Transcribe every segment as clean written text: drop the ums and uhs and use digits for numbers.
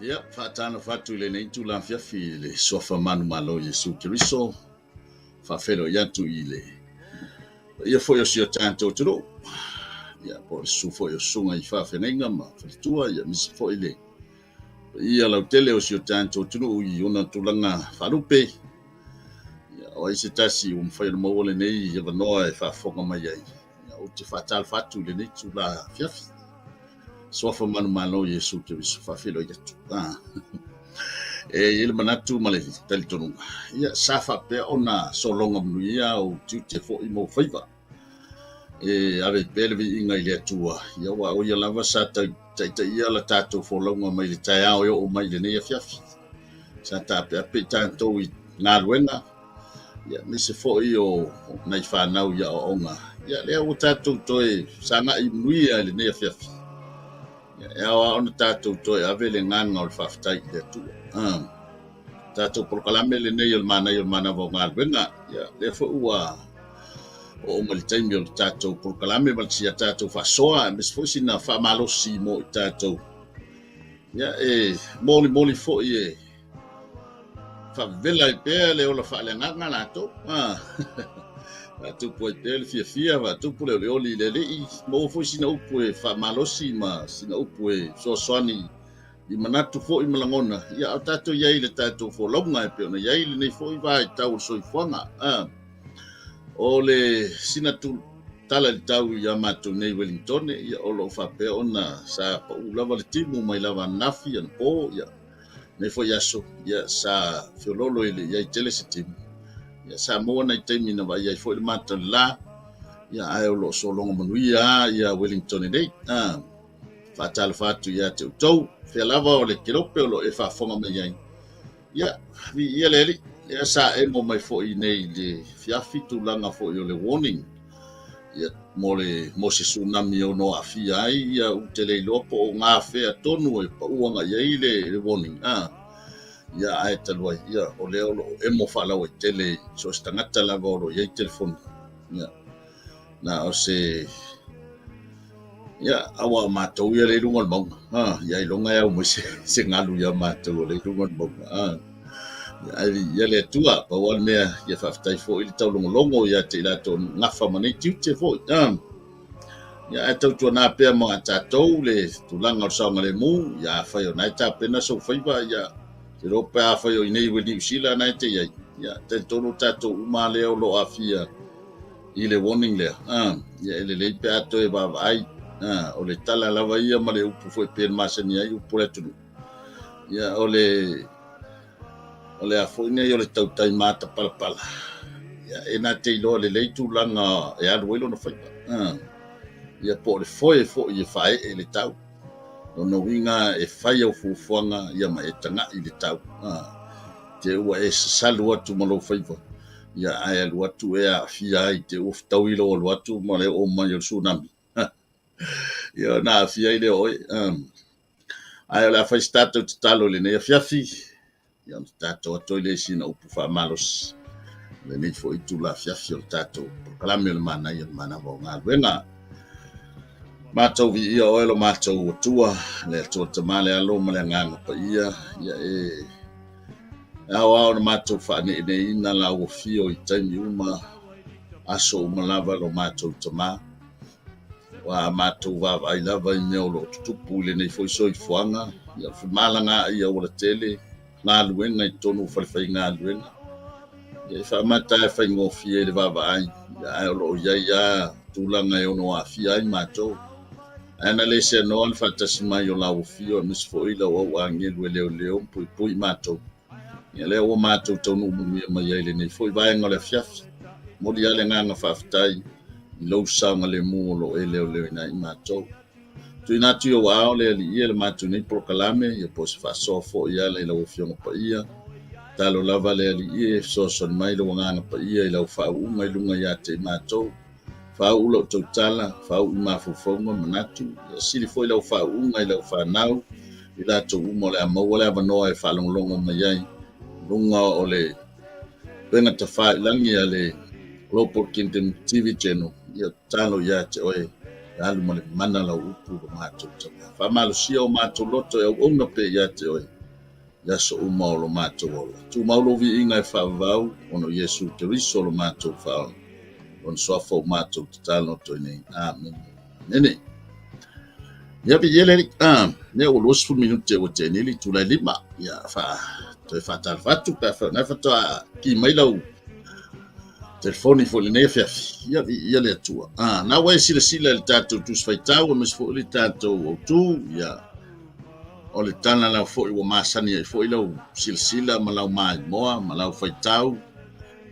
Ia, faatalofa atu i lenei itula afiafi i le Suafa manumalo o Iesu Keriso, faafeiloai atu i le paia foi o si o tatou atunuu, ia, po o le susu foi o susuga i faafeagaiga ma faletua, ia, aemaise foi le paia lautele o si o tatou atunuu i ona tulaga faalupe. Ia, o ai se tasi ua mafai ona maua lenei avanoa e faafofoga mai ai, ia, ou te faatalofa atu i lenei itula afiafi. Suafa manumalo Iesu Keriso, faafeiloai atu. Ah. E i ai le manatu ma le talitonuga, ia, sa faapea ona sologa manuia ou tiute foi ma ou faiva. E ave ai pea le viiga i le Atua, ia, aua o ia lava sa taitaia la tatou folauga mai le taeao e oo mai i lenei afiafi. Sa taapeape i tatou i galuega, ia, aemaise foi o nai fanau i aoaoga. Ia, lea ua tatou toe sagai manuia i lenei afiafi. Ia, e ao lava ona tatou toe ave le agaga o le faafetai i le Atua. Ah, tatou polokalame lenei o le manaia o le manava o galuega. Ia, lea foi ua oo mai le taimi o le tatou polokalame ma sia tatou faasoa, aemaise foi sina faamalosi mo i tatou. Ia, e molimoli foi e faavevela ai pea le ola faaleagaga latou. Ah, faatupu ai pea le fiafia, faatupu le olioli i le Alii, maua foi sina upu e faamalosi ma sina upu e fesoasoani i manatu foi ma lagona, ia, a o tatou i ai i le tatou folauga e pei ona i ai lenei foi vaitau o le soifuaga. Ah, o le sina tala i le tau ia matou nei Wellington, ia, o lo o faapea ona sa pau lava le timu mai lava ananafi, anapo, ia, nei foi aso, ia, sa feoloolo e le i ai tele se timu. Ia, sa maua nai taimi na vaai ai foi le mata o le la, ia, ae o lo o sologa manuia lava ia Wellington nei. Ah, faatalofa atu ia te outou, fea lava o le kelope o lo o e faafofoga mai ai. Ia, viia le Alii, lea sa emo mai foi nei i le fiafi tulaga foi o le warning, ia, mo le mo se tsunami e ono aafia ai, ia, ou te le iloa po o gafea tonu e pau agai i ai le warning. Ah, ia, ae talu ai, ia, o lea o lo o emo faalauaitele i so o se tagata lava o lo o i ai telefoni. Ia, na o se, ia, aua o matou ia lea i luga o le mauga. Ah, ia ailoga e au mai se galu ia matou o lea i luga o le mauga. Ah, ia, ae viia le Atua, pau lava le mea, ia faafetai foi le taulogologo ia te i latou gafa ma nei tiute foi. Ah, ia, ae tautuana pea ma tatou le tulaga o le saogalemu, ia, afai o na e tapena sou faiva, ia, te iloa pe afai o i inei i Niu Sila na e te i ai, ia, talitonu tatou uma lea o lo o aafia i le warning lea, ah, ia, e lelei pe a toe vaavaai. Ah, o le tala lava ia ma le upu foi pei ona masani ai upu o le atunuu. Ia, o le o le a foi nei o le tautai matapalapala, ia, e na te iloa lelei tulaga e alu ai lona faiva. Ah, ia, po o le foe foi e faaee le tau. Lona uiga e fai au fuafuaga, ia, ma e tagai i le tau. Ah, te ua e sasalu atu ma lou faiva, ia, ae alu atu e aafia ai te ua fetaui lou alu atu ma le oo mai o le tsunami. Ia, ona aafia ai lea o oe. Ae o le a fai se tatou tatalo i lenei afiafi, ia, ona tatou atu ai lea i sina upu faamalosi o lenei foi itula afiafi o le tatou polokalame o le manaia o le manava o galuega. Matou viia oe lo matou Atua, le Atua Tama, le Alo ma le Agaga Paia, ia, e ao lava ona matou faaneeneeina la ua afio i taimi uma, aso uma lava lo matou Tama. Ua matou vaavaai lava i mea o lo o tutupu i lenei foi soifuaga, ia, femalagaai aualatele, galuega i totonu o falefaigaluega. Ia, e faamata e faigofie i le vaavaai, ia, ae o lo o i ai lava tulaga e ono aafia ai matou. Ae na le seanoa le faatasi mai o lau afio aemaise foi lau au agelu e leoleo ma puipui matou. Ia, lea ua matou taunuu manuia mai ai i lenei foi vaega o le afiafi. Momoli lava le agaga faafetai i lou saogalemu o lo o e leoleoina ai matou. Tuuina atu i ou aao le Alii e le matou nei polokalame, ia, po o se faasoa foi e ala i lau Afioga Paia. Tatalo lava le Alii e fesoasoani mai lou Agaga Paia i lau faauuga i luga ia te i matou. Faauu lau tautala, faauu i mafaufauga, manatu, ia sili foi lau faauuga i lau fanau, i latou uma o le a maua le avanoa e faalogologo mai ai i luga o le upega tafailagi a le Global Kingdom TV Channel. Ia tatalo ia te oe. E alu ma le mana lau upu lo matou tama. Faamalosia o matou loto e auauna pea ia te oe i aso uma o lo matou ola. Tumau lou viiga e faavavau ona o Iesu Keriso lo matou Faaola. Lona suafa ua matou tatalo atu ai nei. Amene. Amene. Ia viia le Alii. Ah, lea ua 20 minute ua tea nei le itula e 5. Ia, fa, toe faatalofa atu pe afai o lena faatoa ki mai lau telefoni foi lenei afiafi. Ia, viia le Atua. Ah, na ua e silasila i le tatou Tusi Faitau aemaise foi le tatou autu. Ia, o le tala lava foi ua masani ai foi lau silasila ma lau maimoa ma lau faitau.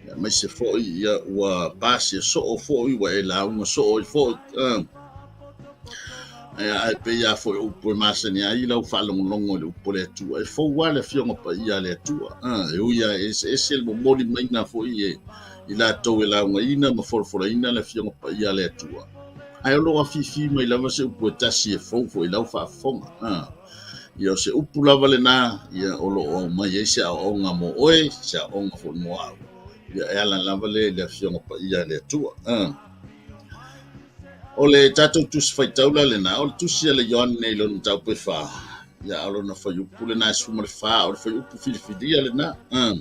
Ia, aemaise foi ia ua pasia soo foi ua e lauga soo ai foi. Ah. Ia, ae pei lava foi o upu e masani ai lau faalogologo i le upu a le Atua. E fou lava le Afioga Paia a le Atua. Ah, e ui lava e eseese le momoli maiga foi e i latou e laugaina ma folafolaina le Afioga Paia a le Atua. Ae o lo o afifi mai lava se upu e tasi e fou foi i lau faafofoga. Ah. Ia, o se upu lava lena, ia, o lo o aumai ai se aoaoga mo oe, se aoaoga foi mo au. Ia, e ala lava lea i le Afioga Paia a le Atua. Ah. O le tatou tusi faitau la lena, o le tusi a le Ioane i lona mataupu e 4, ia, o lona fuaiupu lena e 14, o le fuaiupu filifilia lena. Ah.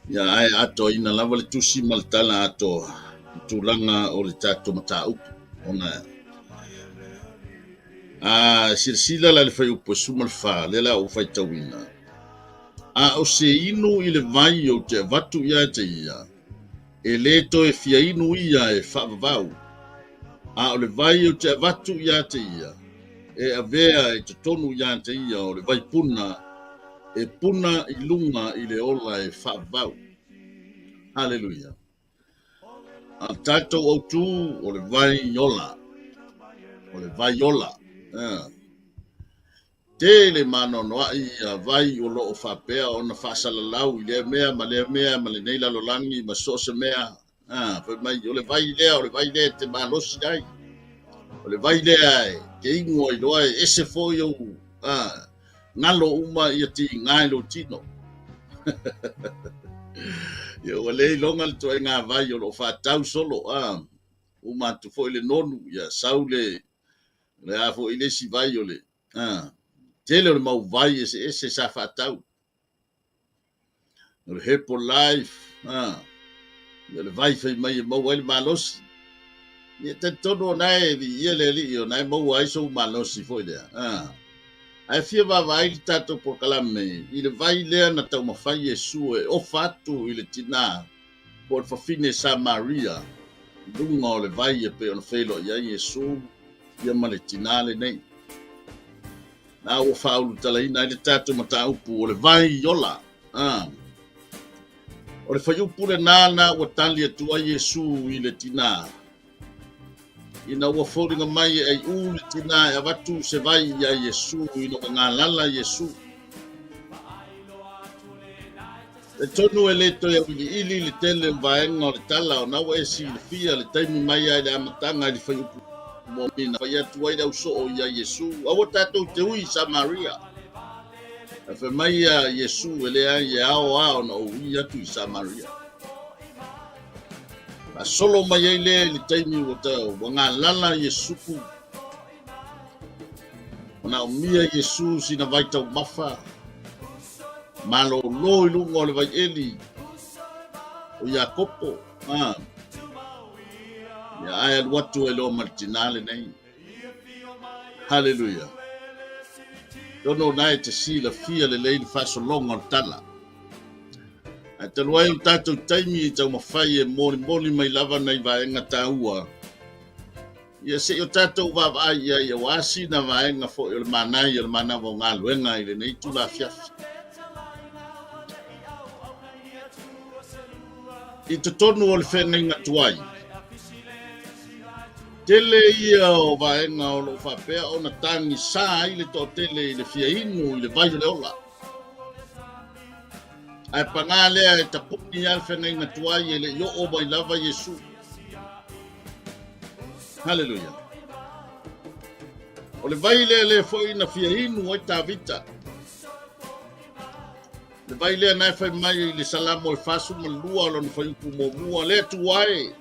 Ia, ae atoaina lava le tusi ma le tala atoa i tulaga o le tatou mataupu, ona a silasila la i le fuaiupu e 14, lea la ua faitauina, A o se inu i le vai ou te avatu ia te ia, e lē toe fia inu ia e faavavau, a o le vai ou te avatu ia te ia, e avea i totonu ia te ia o le vaipuna e puna i luga i le ola e faavavau. Haleluia! A o le tatou autu o le vai ola, o le vai ola. Tele maanoanoaʻi ia vai o lo o faapea ona faasalalau i lea mea ma lea mea ma lenei lalolagi ma so o se mea. Fai mai, o le vai lea, o le vai lea e te malosi ai. O le vai lea e te inu ai loa e ese foi ou galo uma ia tiga i lou tino. Ia ua le iloga le ituaiga vai o lo o faatau solo. Uma atu foi le nonu, ia sau le, le a foi le isi vai o le, tele o le mau vai eseese sa faatau. O le Herbalife, ia le vai fai mai e maua ai le malosi. Ia talitonu o na e viia le Alii o na e maua ai sou malosi foi lea. Ae fia vaavaai le tatou polokalame i le vai lea na taumafai Iesu e ofa atu i le tinā po o le fafine Samaria i luga o le vai e pei ona feiloai ai Iesu ia ma le tinā lenei. Na ua faaulutalaina ai le tatou mataupu o le vai ola. O le fuaiupu lenā na ua tali atu ai Iesu i le tinā. Ina ua foliga mai e aiʻū le tinā e avatu se vai iā Iesu ina ua galala Iesu. E tonu e le toe auiliili le tele o vaega o le tala ona ua e silafia le taimi mai lava i le amataga i le fuaiupu muamua na fai atu ai le ausoo iā Iesu, Aua tatou te ui i Samaria. Ae fai mai ia Iesu, E leai, e ao lava ona ou ui atu i Samaria. Faasolo mai ai lea i le taimi ua ua galala Iesu, manaomia Iesu sina vaitaumafa, malōlō i luga o le vaieli o Iakopo. Ia, ae alu atu ai loa ma le tinā lenei. Haleluia. Atonu o lena e te silafia lelei le faasologa o le tala. Ae talu ai o le tatou taimi i taumafai e molimoli mai lava nai vaega taua, ia se i o tatou vaavaai i ai aua sina vaega foi o le manaia o le manava o galuega i lenei itula afiafi. I totonu o le feagaiga tuai, tele ia o vaega o lo o faapea ona tagisa ai le toatele i le fia inu i le vai o le ola. Ae pagā lea e tapuni lava le feagaiga tuai e le i oo mai lava Iesu. Haleluia. O le vai lea lea foi na fia inu ai Tavita. Le vai lea na e fai mai i le Salamo e 42 o lona fuaiupu muamua, le Atua e.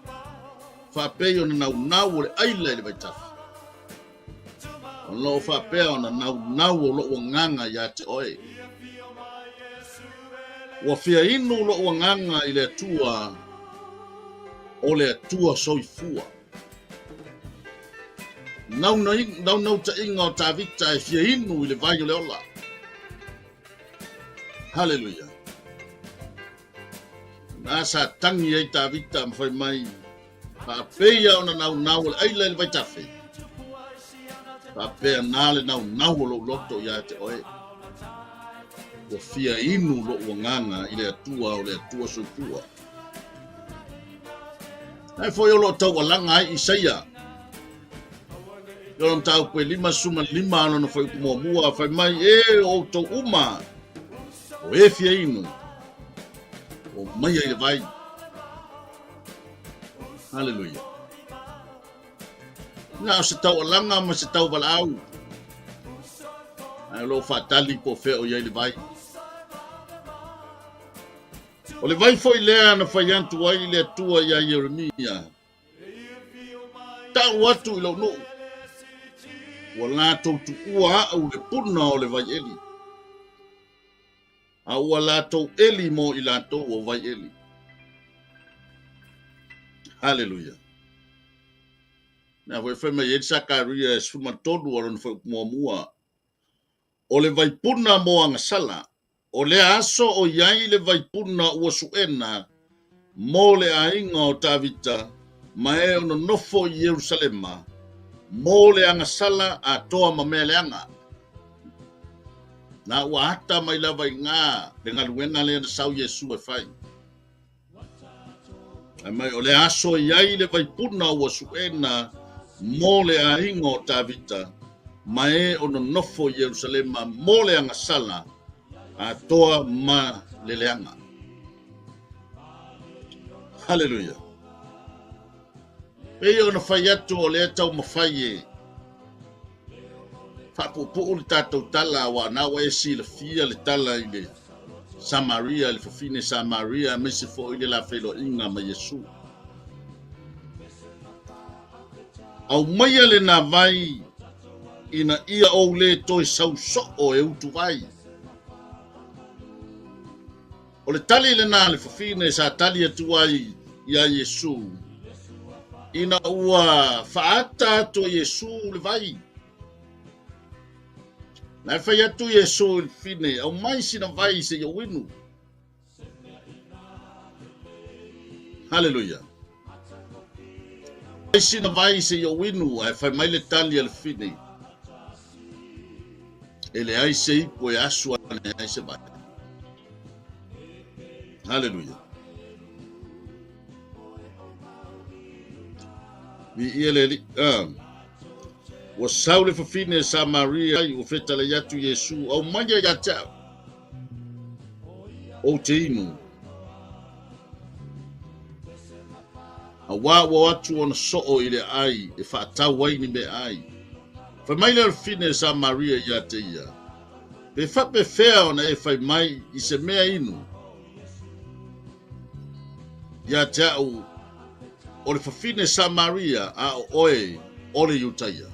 Faapei ona naunau o le aila i le vaitafe. O loo faapea ona naunau o lou agaga ia te oe. Ua fia inu lou agaga i le Atua, o le Atua soifua. Naunautaiga o Tavita e fia inu i le vai o le ola. Haleluia. Na sa tangi ai Tavita ma fai mai, Faapeia ona naunau o le aila i le vaitafe. Faapea na le naunau o lou loto ia te oe. Ua fia inu lou agaga i le Atua o le Atua soifua. Ae foi o loo taualaga ai Isaia. I lona mataupu e 55 lona fuaiupu muamua, fai mai, E o outou uma, o e fia inu, o maia i le vai. Haleluia. Na o se taualaga ma se tauvalaau. Ae o loo faatali po o fea o i ai le vai. O le vai foi lea na fai atu ai le Atua iā Ieremia, Tau atu i lou nuu, ua latou tuua au le puna o le vai eli, a ua latou eli mo i latou o vai eli. Haleluia. Mea foi fai mai ai le Sakaria e 13 o lona fuaiupu muamua, O le vaipuna mo agasala, o lea aso o i ai le vaipuna ua suʻena mo le aiga o Tavita ma e o nonofo i Ierusalema, mo le agasala atoa ma mea leaga. Na ua ata mai lava i gā le galuega lea na sau Iesu e fai. Ae mai o le aso i ai le vaipuna ua suʻena mo le aiga o Tavita ma e o nonofo i Ierusalema mo le agasala atoa ma le leaga. Haleluia. Pei ona fai atu o lea taumafai e faapuupuu le tatou tala aua na ua e silafia le tala i le Samaria, le fafine Samaria, aemaise foi le la feiloaiga ma Iesu. Aumaia lena vai ina ia ou le toe sau soo e utuvai. O le tali lena a le fafine sa tali atu ai iā Iesu, ina ua faaata atu e Iesu le vai. Na e fai atu Iesu i le fafine, Aumai sina vai se i ou inu. Haleluia. Mai sina vai se i ou inu, ae fai mai le tali a le fafine, E leai se ipu e asu ane ai se vai. Haleluia. Viia le Alii. Ah. Ua sau le fafine e Samaria ai, ua fetalai atu Iesu, Aumaia ia te au, ou te inu. Auā ua o atu ona soo i le aai e faatau ai ni meaai. Fai mai lea o le fafine e Samaria ia te ia, Pe faapefea ona e fai mai i se mea inu ia te au o le fafine Samaria a o oe o le Iutaia?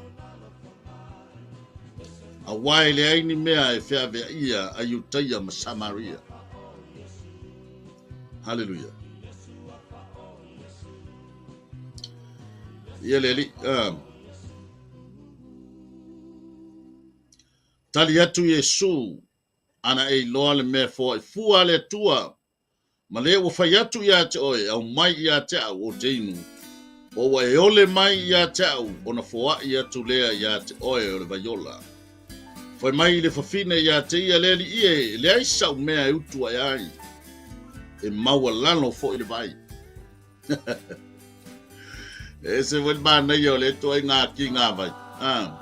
Auā e leai ni mea e feaveaia a Iutaia ma Samaria. Haleluia. Ia le Alii. Tali atu Iesu, Ana e iloa le mea foai fua a le Atua, ma le ua fai atu ia te oe, aumai ia te au ou te inu, o ua e ole mai ia te au, ona foai atu lea ia te oe o le vai ola. Fai mai le fafine ia te ia, Le Alii e, e leai sau mea e utu ae ai, e maualalo foi le vai. E ese foi le manaia o lea ituaiga kiga vai. Ah.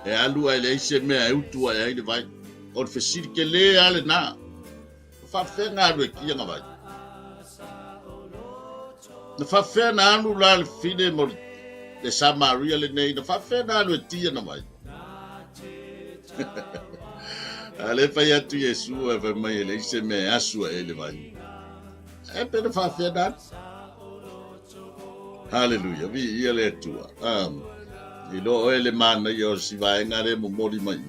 E alu ae leai se mea e utu ae ai le vai. O le fesili tele lava lena. Na faafefea na alu e kia na vai? Na faafefea na alu la le fine mo le Samaria lenei? Na faafefea na alu e tia na vai? A le fai atu Iesu e fai mai e leai se mea e asu ae ai le vai. E pe na faafefea na alu? Haleluia, viia le Atua. Um, I loa oe le manaia o si vaega le momoli mai.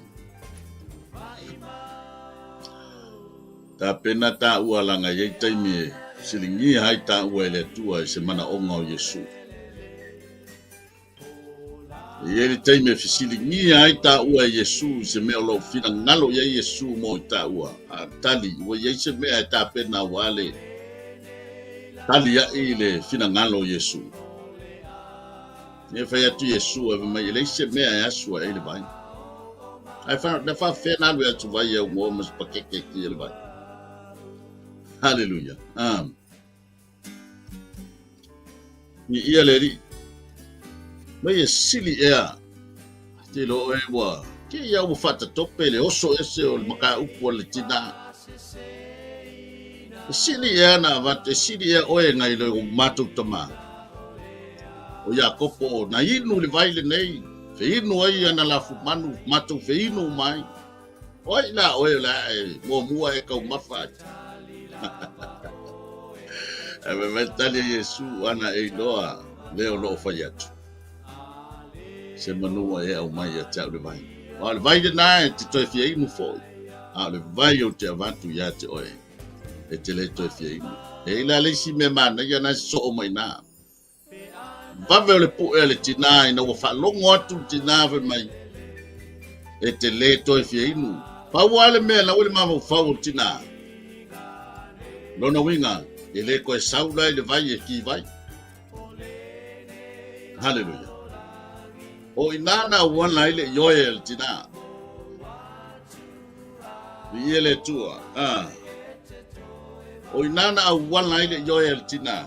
Tapena taua laga e i ai taimi e fesiligia ai taua e le Atua i se manaoga o Iesu. E i ai le taimi e fesiligia ai taua e Iesu i se mea o lo o finagalo i ai Iesu mo i taua, a tali, ua i ai se mea e tapena aua le tali a'i i le finagalo o Iesu. E fai atu Iesu e fai mai, e leai se mea e asu ae ai le vai. Ae fa, na faafefea na alu e atu vai e augoa ma se pakeke e ki e le vai. Haleluia. Um. I ia le alii. Mai e sili ea te iloa oe ua ke ia ua faatatope le oso ese o le mataupu a le tinā. E sili ea na avatu, e sili ea oe nai lo matou tamā. O Iakopo o na inu le vai lenei, feinu ai ana lafumanu, matou feinu uma ai. O ai la oe o le a e muamua e taumafa ai. Ae fai mai le tali a Iesu, Ana e iloa le o loo fai atu, se manua e aumai ia te au le vai. Aua o le vai lena e te toe fia inu foi, a o le vai ou te avatu ia te oe, e te le toe fia inu. E i la le isi mea manaia na e sosoo mai ina. Vave o le pu'e a le tinā ina ua faalogo atu le tinā fai mai, E te lē toe fia inu. Pau lava le mea lau i le mafaufau o le tinā. Lona uiga, e lē toe sau la i le vai e ki vai. Haleluia. O inā na auala ai le ioe a le tinā. Viia le Atua. Ah. O inā na auala ai le ioe a le tinā.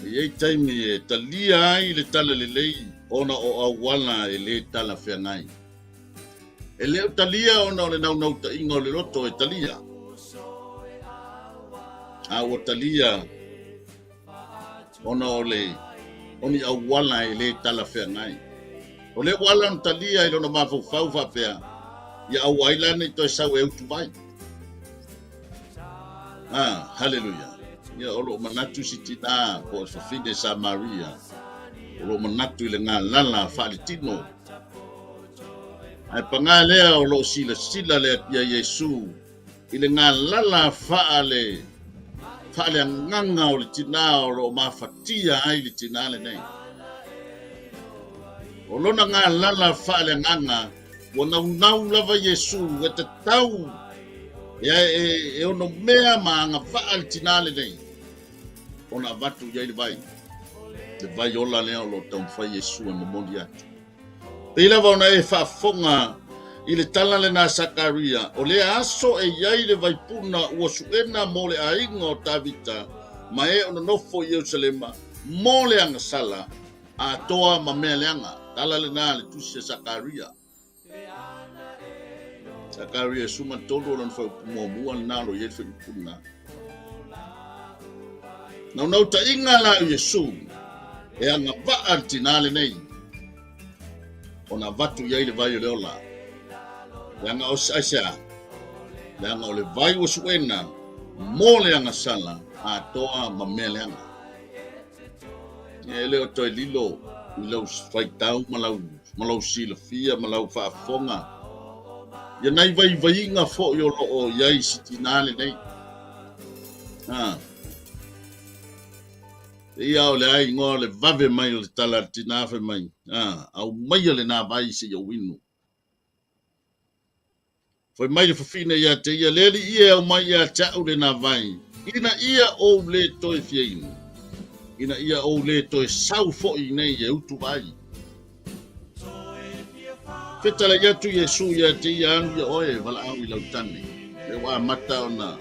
E i ai taimi e talia ai le talalelei ona o auala e lē talafeagai. E le o talia ona o le naunautaiga o le loto e talia, a ua talia ona o le o ni auala e lē talafeagai. O lea ua ala ona talia i lona mafaufau faapea, ia aua ai la ne i toe sau e utu vai. Ah, haleluia. Ia, o loo manatu si tinā po o le fafine Samaria, o loo manatu i le galala faaletino. Ae pagā lea o loo silasila le ia Iesu i le galala faale faaleagaga o le tinā o loo mafatia ai le tinā lenei. O lona galala faaleagaga Ua naunau lava Iesu e tatau e, e, e ono mea ma agavaa le tinā lenei ona avatu i ai le vai. Le vai ola lea o lo o taumafai Iesu e momoli atu. Pei lava ona e faafofoga i le tala lena a Sakaria, o lea aso e i ai le vaipuna ua suʻena mo le aiga o Tavita ma e o nonofo i Ierusalema mo le agasala, Atoa ma mea leaga. Tala lena a le tusi a Sakaria. Sakaria e 13 o lona fuaiupu muamua lena o lo o i ai le fuaiupu lena. Naunautaiga la o Iesu e agavaa le tinā lenei ona avatu i ai le vai o le ola. Leaga o se aisea? Leaga o le vai ua suʻena mo le agasala atoa ma mea leaga. E le o toe lilo i lau faitau ma lau, ma lau silafia ma lau faafofoga ia nai vaivaiga foi o lo o i ai si tinā lenei. Ha. E ia o le a igoa o le vave mai o le tala a le tinā fai mai, ha, aumaia lenā vai seia ou inu. Fai mai le fafine ia te ia, Le alii e, aumai ia te au lenā vai, ina ia ou lē toe fia inu, ina ia ou lē toe sau foi iinei e utu vai. Fetalai atu Iesu ia te ia, Alu ia oe, valaau i lau tane. Lea ua amata ona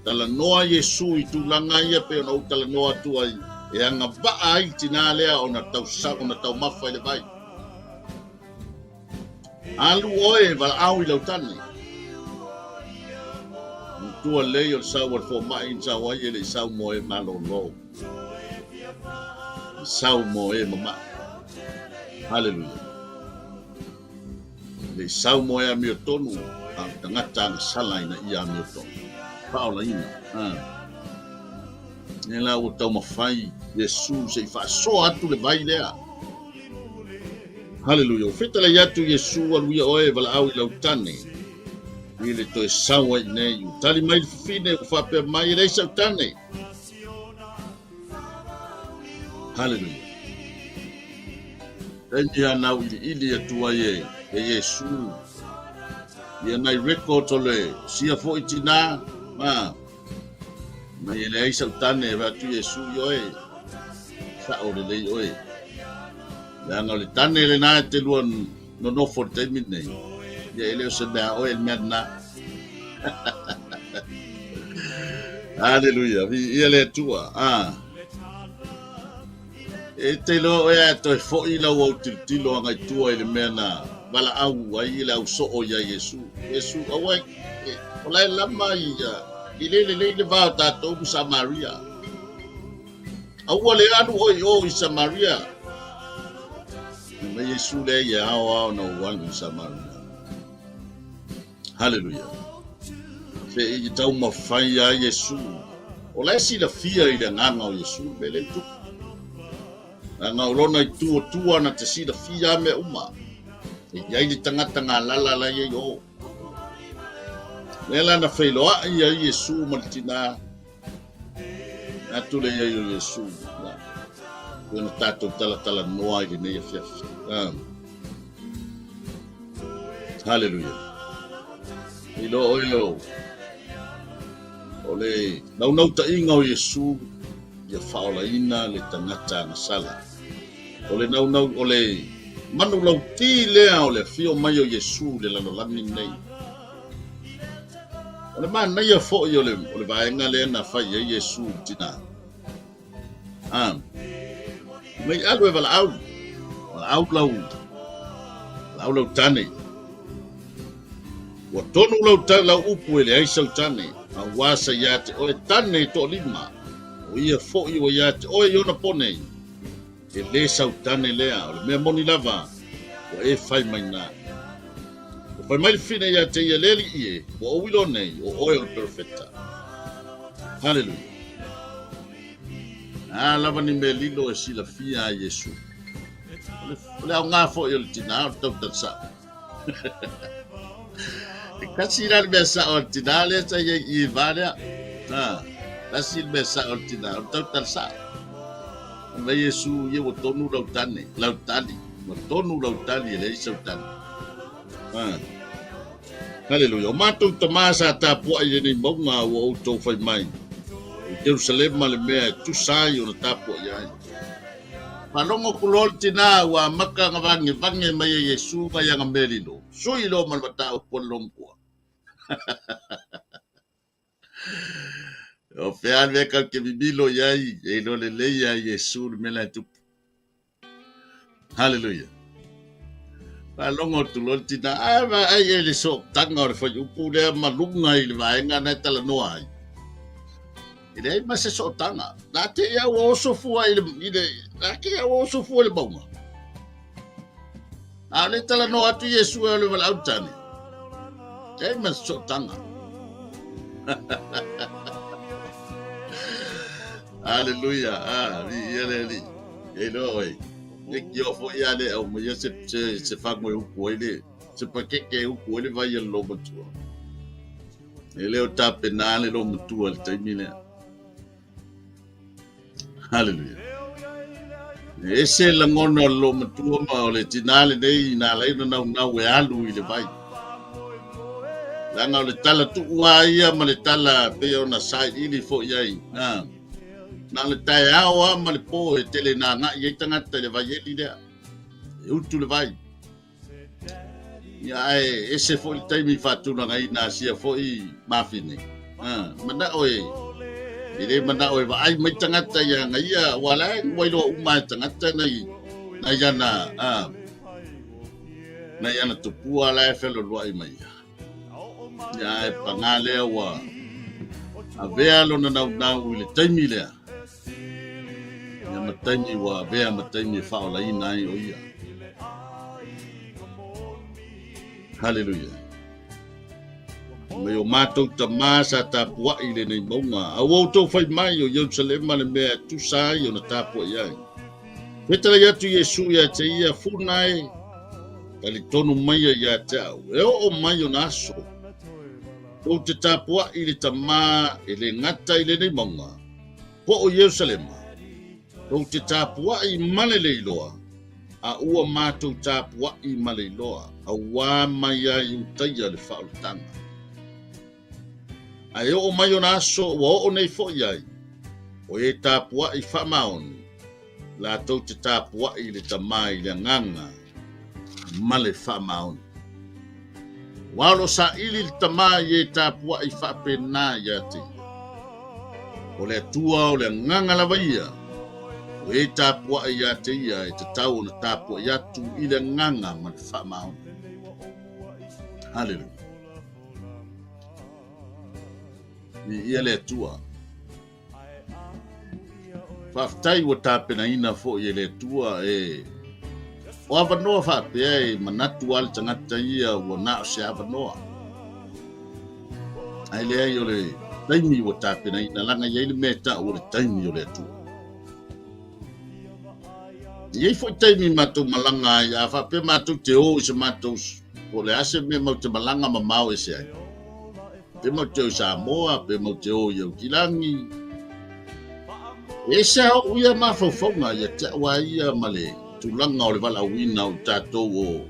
talanoa Iesu i tulaga ia pei ona ou talanoa atu ai, e agavaa ai le tinā lea ona tau, ona taumafa i le vai. Alu oe e valaau i lau tane. Matua lelei o le sau a le fomai na sau ai e le i sau mo e malolo. Na sau mo e mama'i. Haleluia. E le i sau mo e amiotonu, a o le tagata agasala ina ia amiotonu. Faaolaina. Ah. Lea la ua taumafai Iesu se i faasoa atu le vai lea. Haleluia. Ua fetalai atu Iesu, Alu ia oe e valaau i lau tane, i le toe sau ai i nei. Ua tali mai le fafine, ua faapea mai, E leai sau tane. Haleluia. Taimi a nau iliili atu ai e, e Iesu. Ia nai records o le sia foi tinā, ma, Mai e leai sau tane e atu Iesu i oe, sa'o lelei oe. Leaga o le tane lena e te lua nonofo i le taimi lenei, ia e le o se mea a oe le mea lena. Aleluia, viia le Atua. Ah. E te iloa oe a toe fo'i lau au tilotilo agai tua i le mea na valaau ai i le au soo iā Iesu. Iesu, aua e, o la e lama ia, i le lelei le va o tatou ma Samaria. Aua le alu oe i o i Samaria. Fai mai Iesu, Leai, e ao lava ona ou alu i Samaria. Haleluia. Se i taumafai ai Iesu. O la e silafia i le agaga o Iesu le mea lea e tupu. Leaga o lona i tu o tua na te silafia a mea uma. E i ai le tagata galala la i ai o. Lea la na feiloai ai Iesu ma le tinā. Atu le i ai o Iesu. Pei ona tatou talatalanoa i lenei afiafi. Haleluia. Iloa oe o, o le naunautaiga o Iesu ia faaolaina le tagata agasala. O le naunau, o le manulauti lea o le afio mai o Iesu i le lalolagi lenei. O le manaia foi o le, o le vaega lea na fai ai Iesu i le tinā. Ah, mai alu e valaau, valaau lau, valaau lau tane. Ua tonu lau, ta, lau upu e leai sau tane, auā sa ia te oe tane e toalima, o ia foi ua ia te oe i ona po nei. E lē sau tane lea, o le mea moni lava, ua e fai mai na. Ua fai mai le fine ia te ia, Le Alii e, ua ou iloa nei, o oe o le Perofeta. Haleluia. A lava ni mea lilo e silafia a Iesu. O le, o le aoga foi o le tinā o le tautala sa'o. E kasi la le mea sa'o a le tinā lea sa i ai i i va lea. A, tasi le mea sa'o a le tinā, o le tautala sa'o. Fai mai Iesu, Ia ua tonu lau tane, lau tali, ua tonu lau tali e leai sau tane. A. Haleluia. O matou tamā sa tapuai i lenei mauga ua outou fai mai, o Jerusalema le mea e tusa ai ona tapuai ai. Faalogo aku loa le tinā ua amata ona vagevae mai e Iesu nai ana mea lilo, sui loa ma le mataupu a le lomua. O fea le mea kau ke mimilo i ai, e iloa lelei ia Iesu le mea la e tupu. Haleluia. Faalogo atu loa le tina, a vaai e le sootaga o le fuaiupu lea ma luga i le vaega na e talanoa ai. E leai ma se sootaga. Na te ia ua oso fua i le, i le, na te ia ua oso fua i le mauga. A o le talanoa atu Iesu e o le valaau tane. Leai ma se sootaga. Aleluia. Ah, viia le Alii. E iloa oe. E kio foi a le au mai se se se fago e uku ai le se pakeke e uku ai le vai a le lomatua. E le o tapena le lomatua i le taimi lea. Haleluia. E ese lagona o le loomatua ma o le tinā lenei na ala ai ona naunau e alu i le vai. Leaga o le tala tuu a ia ma le tala pei ona sailiili foi ai. Na, na o le taeao a ma le po e tele na agai ai tagata i le vaieli lea. E utu le vai. Ia ae ese foi le taimi i faatulagaina a sia foi mafine. Ha, manao e e le manao e vaai mai tagata ia aga ia aua la e ua iloa uma e tagata nai nai ana a nai ana tupua la e feloloai mai ia. Ia ae pagā lea ua avea lona naunau i le taimi lea. Ia ma taimi ua avea ma taimi e faaolaina ai o ia. Haleluia. Mai o matou tamā sa tapuaʻi i lenei mauga, a ua outou fai mai o Ierusalema le mea e tusa ai ona tapuaʻi ai. Fetalai atu Iesu ia te ia, Funa e, talitonu maia ia te au, e oo mai ona aso, tou te tapuaʻi i le Tamā e le gata i lenei mauga, po o Ierusalema, tou te tapuaʻi ma le leiloa, a ua matou tapuaʻi ma le iloa, auā mai ai Iutaia le faaolataga. A e oo mai ona aso ua oo nei foi ai, o e tapuaʻi faamaoni, latou te tapuaʻi i le Tamā i le agaga ma le faamaoni. Ua o lo o saili le Tamā i e tapuaʻi faapena ia te ia. O le Atua o le agaga lava ia, o e tapuaʻi ia te ia e tatau ona tapuaʻi atu i le agaga ma le faamaoni. Haleluia. Viia le Atua. Faafetai ua tapenaina foi e le Atua e o avanoa faapea e manatu a le tagata ia ua na o se avanoa. Ae leai o le taimi ua tapenaina laga i ai le mea ta'u o le taimi o le Atua. E i ai foi taimi matou malaga ai, a faapea matou te o i se matou, po o le a se mea matou te malaga mamao ese ai. Pe matou te o i Samoa, pe matou te o i Aukilagi. E ese a o'u ia mafaufauga ia te au a ia ma le tulaga o le valaauina o i tatou o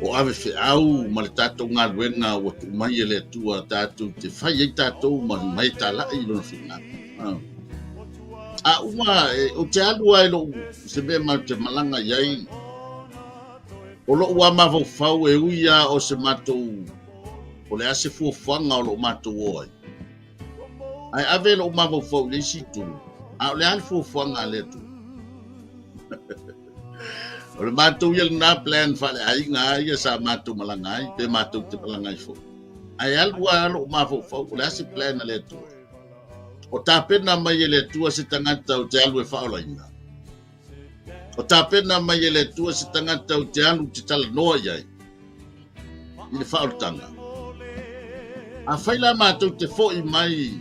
o ave feau ma le tatou galuega ua tuu mai e le Atua tatou te fai ai tatou ma mai tala'i i lona finagalo. A uma e, ou te alu ai lou se mea matou te malaga i ai, o lou a mafaufau e ui a o se matou, o le a se fuafuaga o loo matou o ai. Ae ave lou mafaufau i le isi itu, a o le a le fuafuaga a le Atua? O le matou ia lena plan faaleaiga a ia sa matou malaga ai, pe matou te malaga ai foi. Ae alu a lou mafaufau, o le a se plan a le Atua? O tapena mai e le Atua se tagata o te alu e faaolaina. O tapena mai e le Atua se tagata o te alu te talanoa i ai i le faaolataga. Afai la matou te foi mai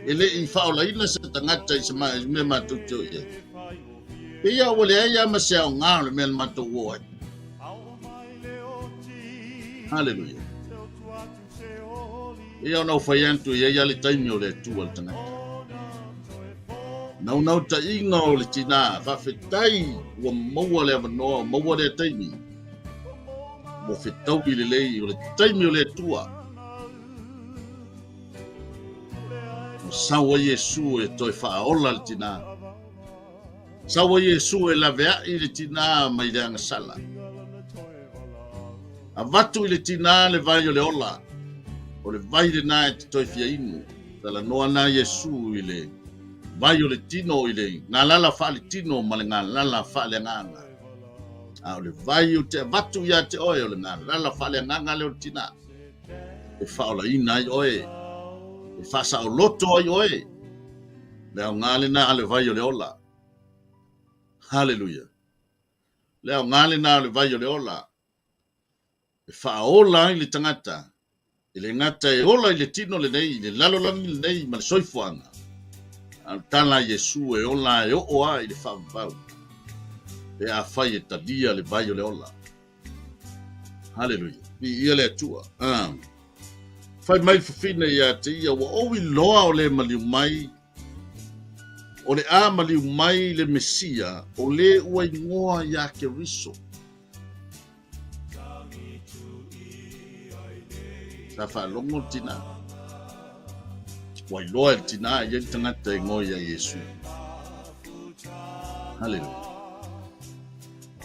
e le i faaolaina se tagata i se mea matou te o i ai, pei ua leai lava ma se aoga o le mea na matou o ai. Haleluia. Ia ona ou fai atu e i ai lava le taimi o le Atua le tagata. Naunautaiga o le tinā, faafetai ua maua le avanoa, maua lea taimi. Ua fetaui lelei o le taimi o le Atua. Ua sau ai Iesu e toe faaola le tinā. Sau ai Iesu e laveai le tinā mai le agasala. Avatu i le tinā le vai o le ola, o le vai lenā e te toe fia inu. Talanoa na Iesu i le vai o le tino i le galala faaletino ma le galala faaleagaga. A o le vai ou te avatu ia te oe o le galala faaleagaga lea o le tinā. E faaolaina ai oe, e faasaoloto ai oe. Le aoga lenā a le vai o le ola. Haleluia. Le aoga lenā o le vai o le ola. E faaola ai le tagata, e le gata e ola i le tino lenei, i le lalolagi lenei ma le soifuaga, a o le tala a Iesu e ola e oo a i le faavavau, pe afai e talia le vai o le ola. Haleluia. Viia le Atua. Ah. Fai mai le fafine ia te ia, ua ou iloa o le maliu mai, o le a maliu mai le Mesia, o le ua igoa ia Keriso. Sa faalogo le tinā. Ua iloa e le tinā e i ai le tagata e igoa ia Iesu. Haleluia.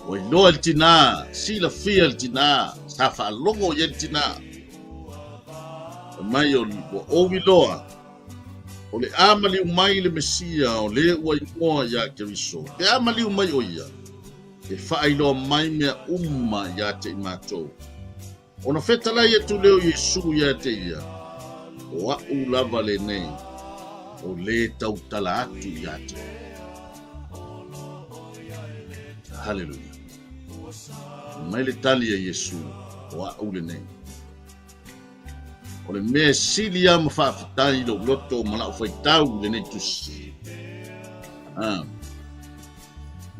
Ua iloa e le tinā, silafia e le tinā, sa faalogo i ai le tinā. Fai mai o ua ou iloa, o le a maliu mai le Mesia o le ua igoa ia Keriso. Pe a maliu mai o ia, e faailoa mai mea uma ia te i matou. Ona fetalai atu lea o Iesu ia te ia, O a'u lava lenei, o le tautala atu ia te oe. Haleluia. Mai le tali a Iesu, O a'u lenei. O le mea sili lava ma faafetai i lou loto ma la'u faitau i lenei tusi. A,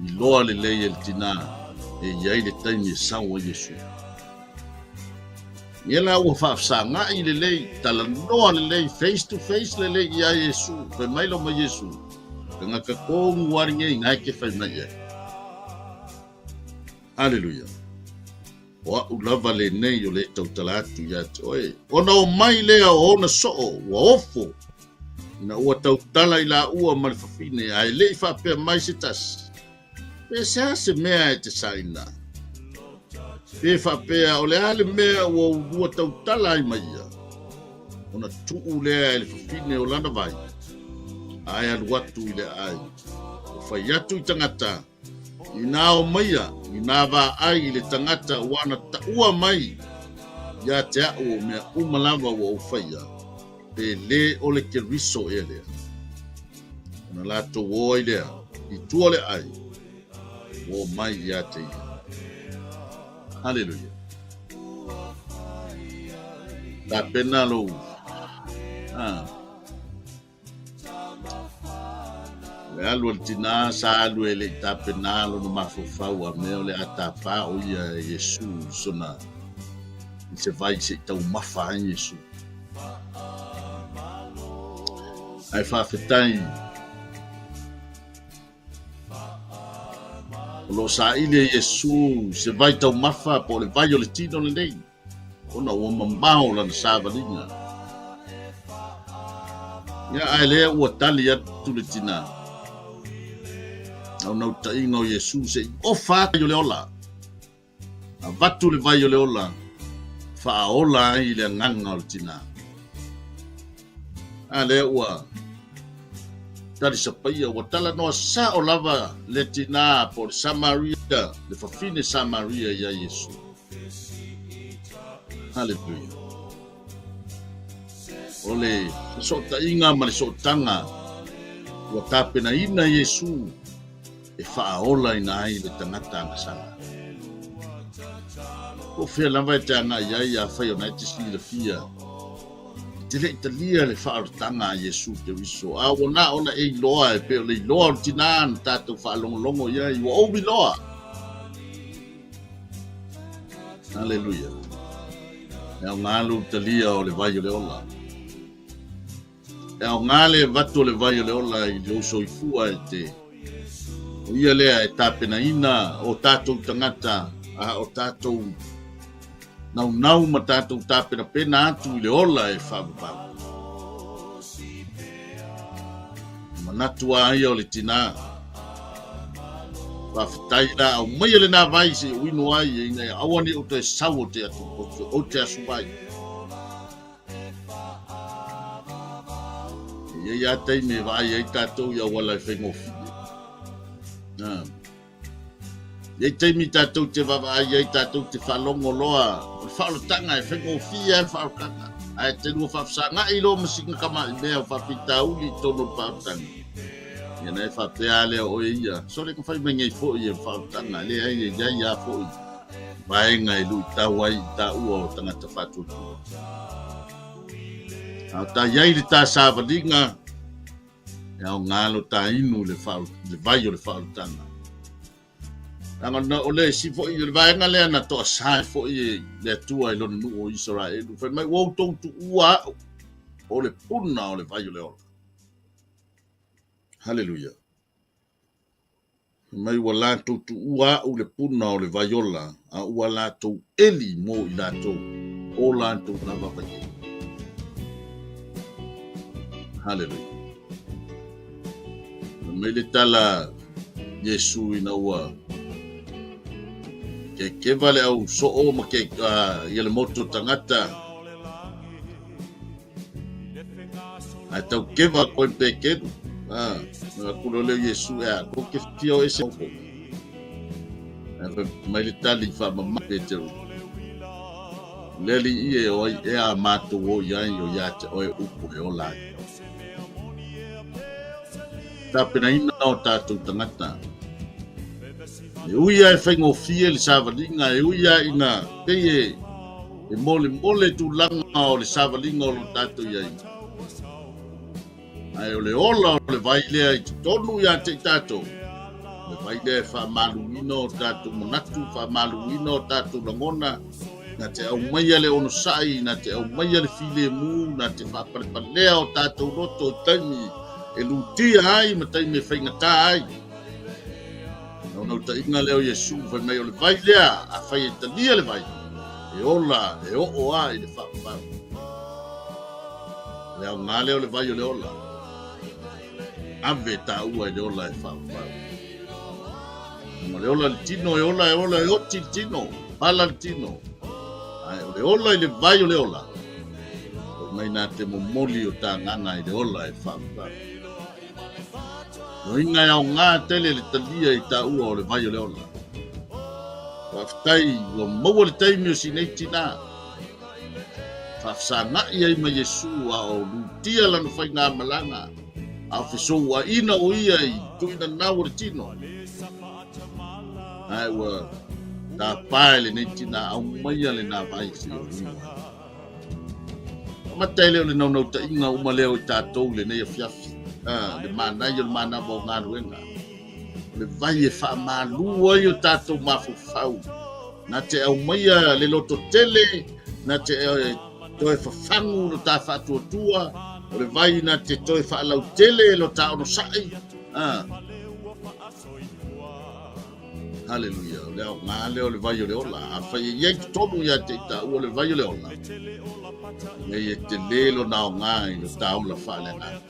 iloa lelei e le tinā e i ai le taimi e sau ai Iesu. Ia la ua faafesaga'i lelei, talanoa lelei, face to face lelei iā Iesu, fai mai lo ma Iesu, tagata tonu a lenei nae ke fai mai i ai. Aleluia. O a'u lava lenei o le tautala atu ia te oe. Ona o mai lea o ona soo ua ofo ina ua tautala i laua ma le fafine, ae le i faapea mai se tasi, Pe sea se mea e te saina? Pe faapea o le a le mea ua ulua tautala ai ma ia? Ona tuu lea e le fafine o lana vai, ae alu atu i le aai. Ua fai atu i tagata, Inā o maia, inā vaai i le tagata ua na taua mai ia te a'u o mea uma lava ua ou faia, pe lē o le Keriso ea lea. Ona latou o ai lea i tua o le aai, ua o mai ia te ia. Haleluia. Tapena lou. Ah. Le alu a le tinā sa alu e le i tapenā lona mafaufau a mea o le a tāpā o ia e Iesu i sona i se vai se i taumafa ai Iesu. Ae faafetai o lo o saili e Iesu se vai taumafa po o le vai o le tino lenei. Ona ua mamao lana savaliga. Ia, ae lea ua tali atu le tinā. Naunautaiga o Iesu se i ofa atu o le ola. Avatu le vai o le ola, faaola ai le agaga o le tinā. A lea ua tali sapaia, ua talanoa sao lava le tinā po o le Samaria, le fafine Samaria iā Iesu. Haleluia. O le fesootaiga ma le sootaga ua tapenaina Iesu e faaolaina ai le tagata agasala. Po o fea lava e te agai ai afai ona e te silafia e te le i talia le faaolataga a Iesu Keriso, a ua na ona e iloa e pei o le iloa o le tinā na tatou faalogologo i ai, ua ou iloa. Aleluia. E aoga lou talia o le vai o le ola. E aoga le avatu o le vai o le ola i lou soifua e te o ia lea e tapenaina o tatou tagata a o tatou naunau ma tatou tapenapena atu i le ola e faavavau. Manatu a ia o le tinā. Faafetai la aumaia lenā vai se i ou inu ai ina ia aua ne i ou toe sau o te atu o te asu vai. E i ai a taimi e vaai ai tatou i auala e faigofie. Na. I ai taimi tatou te vaavaai ai tatou te faalogo loa o le faaolataga e faigofie lava le faaolataga. Ae te lua faafesaga'i loa ma sina tamai mea o faafitauli i totonu o le faaolataga. Ia na e faapea lava lea o oe ia, sole na fai mai nei foi e le faaolataga, leai e i ai lava foi vaega e luitau ai i taua o tagata faatuatua. A o ta i ai le ta savaliga, E aoga lo ta inu i le, le vai o le faaolataga. Leaga o le isi foi, o le vaega lea na toasā ai foi e le Atua i lona nuu o Isaraelu. Fai mai, ua outou tuua a'u, o le puna o le vai o le ola. Haleluia. Fai mai, ua latou tuua a'u le puna o le vai ola, a ua latou eli mo i latou o latou lava vai eli. Haleluia. Fai mai le tala Iesu ina ua kekeva le au soo ma ke, ia le motu o tagata Ae tau keva koe pekelu. Ah, na kula leo Iesu e a ko ke fia o ese oko. Ae fai mai le tali fa mama Peteru. Leli ie o ai e a mātou o i ai o ia te oe upu e ola ai. Tapenaina o tātou tangata. E ui a e whaingofie le savaliga, e ui a ina pei e E molemole tulaga o le savaliga o lo tatou i ai. Ae o le ola o le vai lea i totonu ia te i tatou, o le vai lea e faamaluina o tatou manatu, faamaluina o tatou lagona, na te aumaia le onosai, na te aumaia le filemu, na te faapalepalea o tatou loto i taimi e lutia ai ma taimi e faigata ai. Naunautaiga lea o Iesu fai mai o le vai lea, afai e talia le vai, e ola, e oo a i le faavavau. O le aoga lea o le vai o le ola. Ave taua i le ola e faavavau. O le ola i le tino, e ola, e ola, e oti le tino, pala le tino. Ae o le ola i le vai o le ola, fai mai nā te momoli o tāgana i le ola e faavavau. Loiga e aoga tele le talia i taua o le vai o le ola. Faafetai ua maua le taimi o si nei tinā. Faafesagaʻi ai ma Iesu a o lutia lana faigamalaga, a o fesouaina o ia i tuuina nau o le tino. Ae ua tapa e lenei tinā aumaia lenā vai seia o inu ai. Amata e le o le naunautaiga uma lea o i tatou i lenei afiafi, le manaia o le manava o galuega, o le vai e faamalu ai o tatou mafaufau, na te aumaia le loto tele, na te toe fafagu lo ta faatuatua, o le vai na te toe faalautele lo ta onosai. Haleluia. O le aoga lea o le vai o le ola. Afai e i ai totonu ia te i taua le vai o le ola, nei e tele lona aoga i lo ta ola faaleagaga.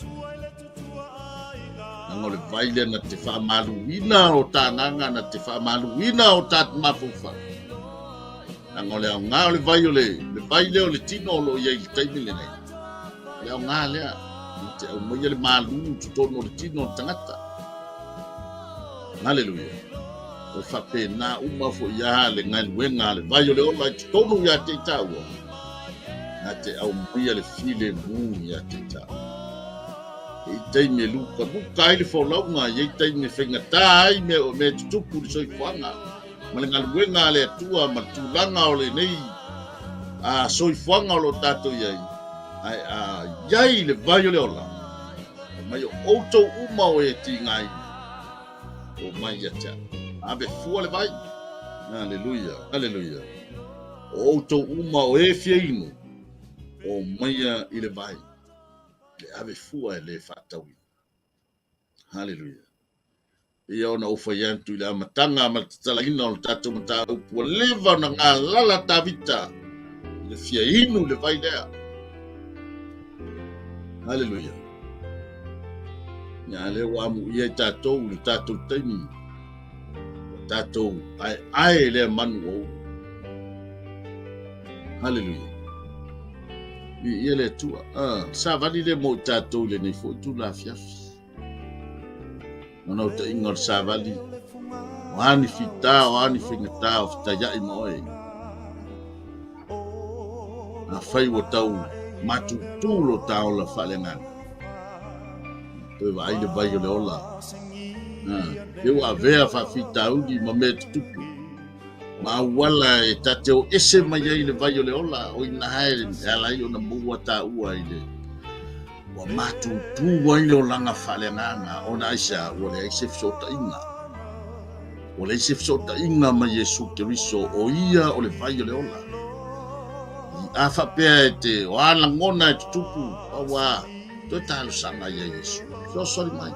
Leaga o le vai lea na te faamaluina o ta agaga, na te faamaluina o ta mafaufau. Leaga o le aoga o le vai o le, le vai lea o le tino o lo o i ai i le taimi lenei. O le aoga lea, na te aumaia le malu i totonu o le tino o le tagata. Haleluia. O faapena uma foi a le galuega a le vai o le ola i totonu ia te i taua, na te aumaia le filemu ia te i taua. E i taimi e lukaluka ai le folauga, e i taimi e faigata ai mea o mea tutupu i le soifuaga, ma le galuega a le Atua ma le tulaga o lenei a soifuaga o lo o tatou i ai, ae a i ai le vai o le ola, fai mai o outou uma o e tigaina, o mai ia te au. Ave fua le vai. Aleluia, aleluia. O outou uma o e fia inu, o maia i le vai, le ave fua e le faatauina. Haleluia. Ia ona ou fai atu i le amataga ma le tatalaina o le tatou mataupu, ua leva ona galala Tavita i le fia inu i le vai lea. Haleluia. Ia lea ua amuia i tatou i le tatou taimi, ua tatou aeae lea manu ua ulu. Haleluia. Viia le Atua. Ah, savali lea mo i tatou i lenei foi itula afiafi. Naunautaiga o le savali, o a ni fita, o a ni faigata, o fetaiai ma oe. Afai ua tau matutu lo ta ola faaleagaga, toe vaai le vai o le ola. Pe ua avea faafitauli ma mea tutupu, ma auala e ta te o ese mai ai le vai o le ola, o ina e ala ai ona maua taua i le Ua matutu ai le olaga faaleagaga ona aisea? Ua leai se fesootaiga. Ua leai se fesootaiga ma Iesu Keriso, o ia o le vai o le ola. I a faapea e te, o a lagona e tutupu, auā, toe talosaga ia Iesu. Fesoasoani mai.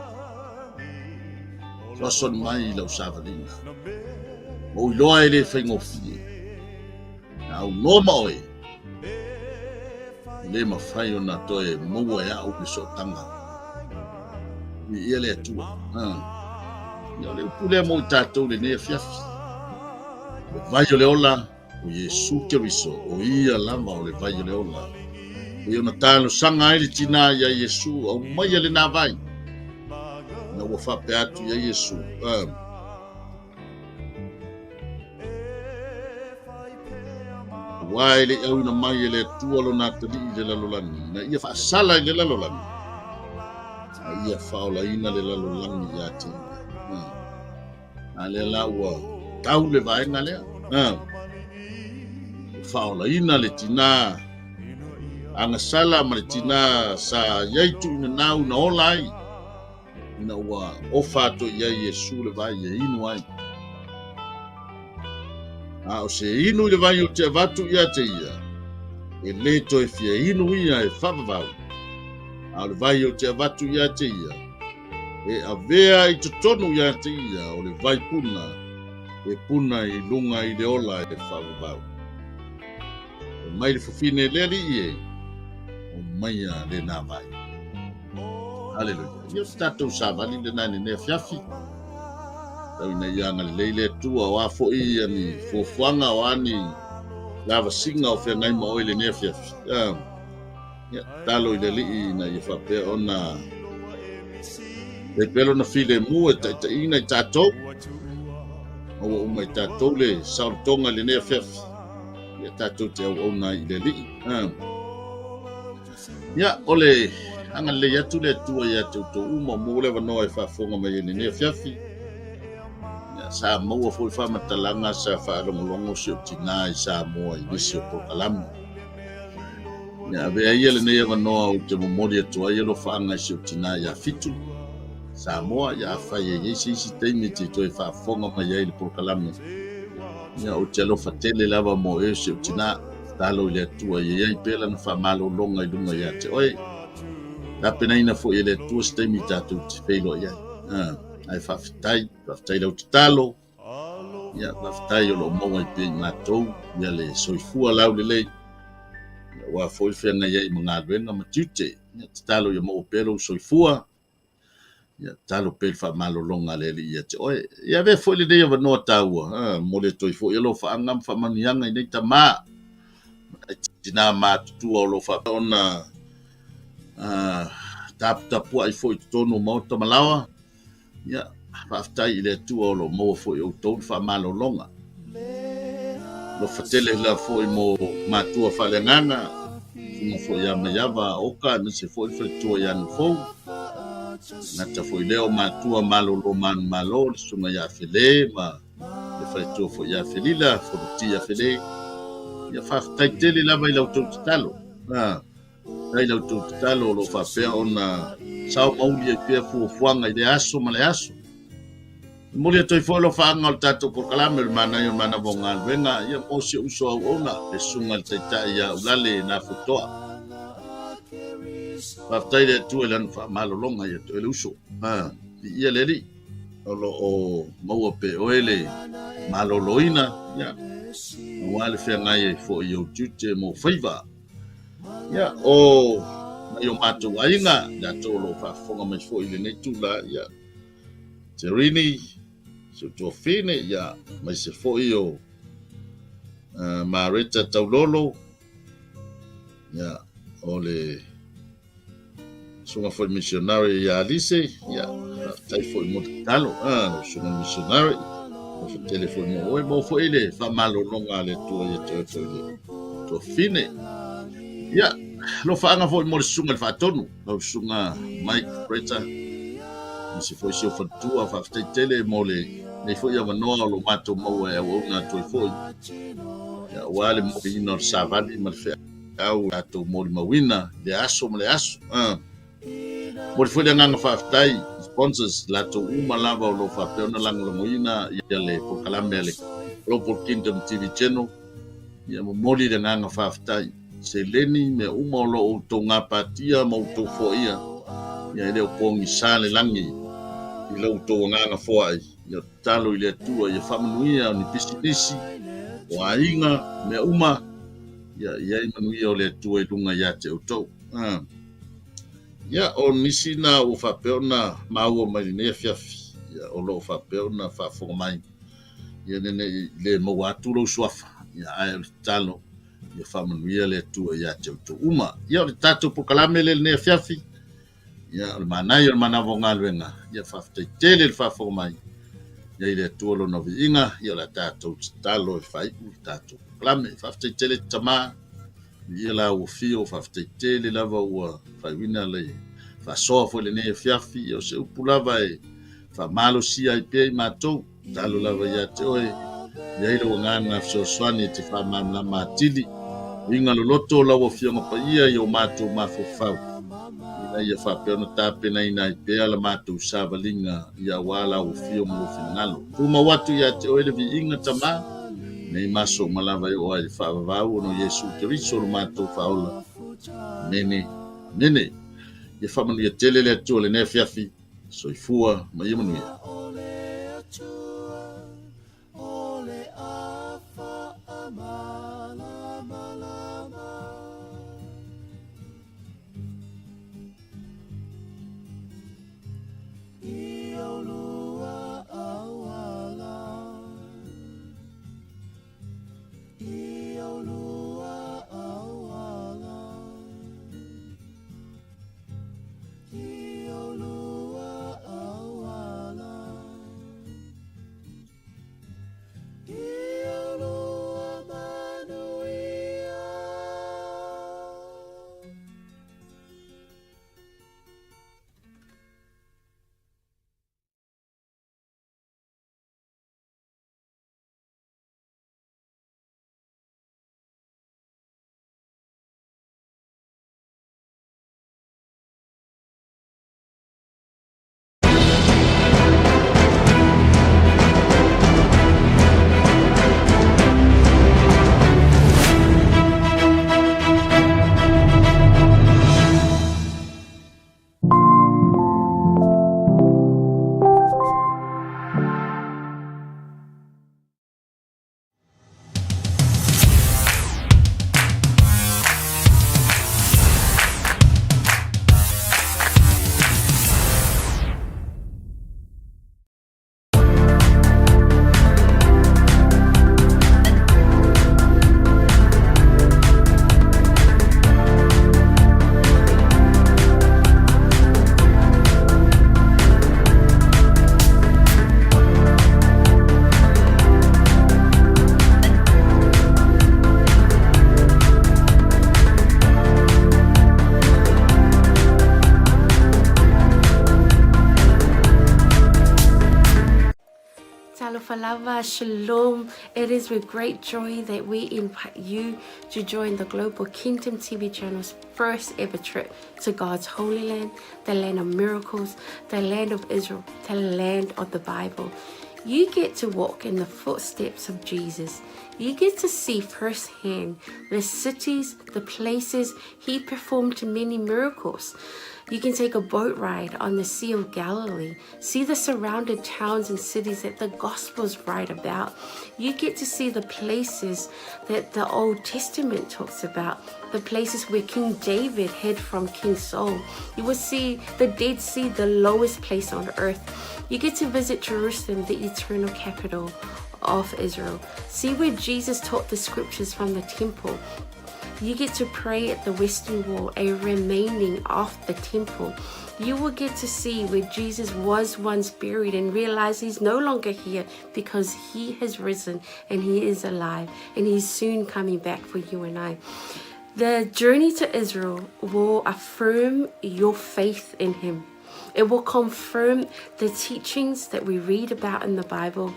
Fesoasoani mai i lau savaliga. Ua ou iloa e le faigofie. Na aunoa ma oe. E le mafai ona toe maua e au le sootaga. Viia le Atua. Ia o le upu lea mo i tatou lenei afiafi. O le vai o le ola, o Iesu Keriso, o ia lava o le vai o le ola. E ona talosaga ai le tinā ia Iesu, aumaia lenā vai. Na ua faapea atu ia Iesu, Aua e le i auina mai e le Atua lona atalii i le lalolagi, ina ia faasala i le lalolagi, a ia faaolaina le lalolagi ia te ia. A lea la ua tau le vaega lea. Ua Faaolaina le tinā agasala ma le tinā sa i ai tuuinanau na ola ai, ina ua ofa atu i ai Iesu le vai e inu ai. A o se inu i le vai ou te avatu ia te ia, e lē toe fia inu ia e faavavau, a o le vai ou te avatu ia te ia, e avea i totonu ia te ia o le vai puna, e puna i luga i le ola e faavavau. E mai le fafine le alii e, o maia lena vai. Haleluia. Ia o tatou savali lena i lenei afiafi. Tau ina ia agalelei le Atua o a foi ia ni fuafuaga o a ni lavasiga o feagai ma oe i lenei afiafi. Ia, tatalo i le Alii ina ia faapea ona e pea lona filemu e taitaiina i tatou. Maua uma i tatou le saolotoga i lenei afiafi. Ia tatou te auauna ai i le Alii. Ia, o le agalelei atu le Atua ia te outou uma mo le avanoa e faafofoga mai ai i lenei afiafi. Ia, sa maua foi faamatalaga sa faalogologo si ou tinā i Samoa i nisi o polokalame. Ia, avea ia lenei avanoa ou te momoli atu ai alofaaga i si ou tinā ia Fitu, Samoa, ia afai e i ai se isi taimi e te toe faafofoga mai ai i le polokalame. Ia, ou te alofa tele lava mo oe si ou tinā. Tatalo i le Atua ia i ai pea lana faamalologa i luga ia te oe. Tapenaina foi e le Atua se taimi tatou te feiloai ai. Ae faafetai, faafetai lau tatalo. Ia, faafetai o lo o maua ai pea i matou ia le soifua laulelei. Ia, aua foi le feagai ai ma galuega ma tiute. Ia, tatalo ia maua pea lou soifua. Ia, tatalo pea i le faamalologa a le Alii ia te oe. Ia avea foi lenei avanoa taua, momoli atu ai foi alofaaga ma faamanuiaga i nei tama, nai tinā matutua o lo o faapea ona taputapuai foi i totonu o maota ma laoa. Ia, faafetai i le Atua o lo o maua foi e outou le faamalologa. Alofa tele lava foi mo matua faaleagaga, susuga foi ia Maiava Oka aemaise foi le faletua ia Nufou. Gata foi lea o matua malolo manumalo, le susuga ia Fele ma le faletua foi ia Felila, Fonotia Fele. Ia faafetai tele lava i la outou tatalo. Faafetai i la outou tatalo o lo o faapea ona sao mauli ai pea fuafuaga i lea aso ma lea aso. E momoli atu ai foi alofaaga o le tatou polokalame o le Manaia o le Manava o Galuega, ia mo si ou uso auauna, le Susuga i le Taitai ia Ulale Nafotoa. Faafetai i le Atua i lana faamalologa ia te oe le uso. Viia le Alii o lo o maua pea e oe le maloloina, ia, aua le feagai ai foi i ou tiute ma ou faiva. Ia, o nai o matou aiga, i latou o lo o faafofoga mai foi i lenei tula, ia, Terini, si ou tuafine, ia, aemaise foi o Mareta Taulolo, ia, o le susuga foi missionary ia Alice, ia, faafetai foi mo le tatalo, lau susuga missionary, alofa tele foi mo oe, maua foi le faamalologa a le Atua ia te oe foi le tuafine. Ia, alofaaga foi mo le susuga i le faatonu, lau susuga Mike Bretta, aemaise foi si ou faletua, faafetai tele mo lenei foi avanoa o lo o matou maua e auauna atu ai foi, ia, aua le moliina o le savali ma le feau tatou molimauina i le aso ma le aso. Momoli foi le agaga faafetai i sponsors, latou uma lava o lo o faapea ona lagolagoina ia le polokalame a le Global Kingdom TV Channel. Ia momoli le agaga faafetai. Seleni, mea uma o lo o outou gapatia ma outou foaia, ia e le o pogisa le lagi i lo outou agaga foai. Ia tatalo i le Atua ia faamanuia ni pisinisi, o aiga, mea uma, ia i ai manuia o le Atua i luga ia te outou. Ia, o nisi na ua faapea ona maua mai lenei afiafi, ia, o lo o faapea ona faafofoga mai, ia ne i le maua atu lou suafa, ia, ae o le tatalo, ia faamanuia le Atua ia te outou uma. Ia, o le tatou polokalame lea i lenei afiafi, ia, o le manaia o le manava o galuega, ia, faafetai tele i le faafofoga mai, ia i le Atua lona viiga, ia, o le a tatou tatalo e faaiu le tatou polokalame. Faafetai tele Tama. Ia la ua fio, faafetai tele lava ua faaiuina le faasoa foi lenei afiafi. Ia o se upu lava e faamalosia ai pea i matou, tatalo lava ia te oe, I ai lou agaga fesoasoani e te faamalamalama atili uiga loloto o lau Afioga Paia i o matou mafaufau, ina ia faapea ona tapenaina ai pea la matou savaliga ia aua lau afio ma lou finagalo. Tumau atu ia te oe le viiga, Tama, nei ma aso uma lava e oo ai i le faavavau ona o Iesu Keriso lo matou Faaola. Amene. Amene. Ia faamanuia tele le Atua i lenei afiafi. Soifua ma ia manuia. Talofa lava, shalom. It is with great joy that we invite you to join the Global Kingdom TV channel's first ever trip to God's Holy Land, the land of miracles, the land of Israel, the land of the Bible. You get to walk in the footsteps of Jesus. You get to see firsthand the cities, the places he performed many miracles. You can take a boat ride on the Sea of Galilee, see the surrounded towns and cities that the Gospels write about. You get to see the places that the Old Testament talks about, the places where King David hid from King Saul. You will see the Dead Sea, the lowest place on earth. You get to visit Jerusalem, the eternal capital of Israel. See where Jesus taught the scriptures from the temple. You get to pray at the Western Wall, a remaining of the temple. You will get to see where Jesus was once buried and realize he's no longer here because he has risen and he is alive and he's soon coming back for you and I. The journey to Israel will affirm your faith in him. It will confirm the teachings that we read about in the Bible.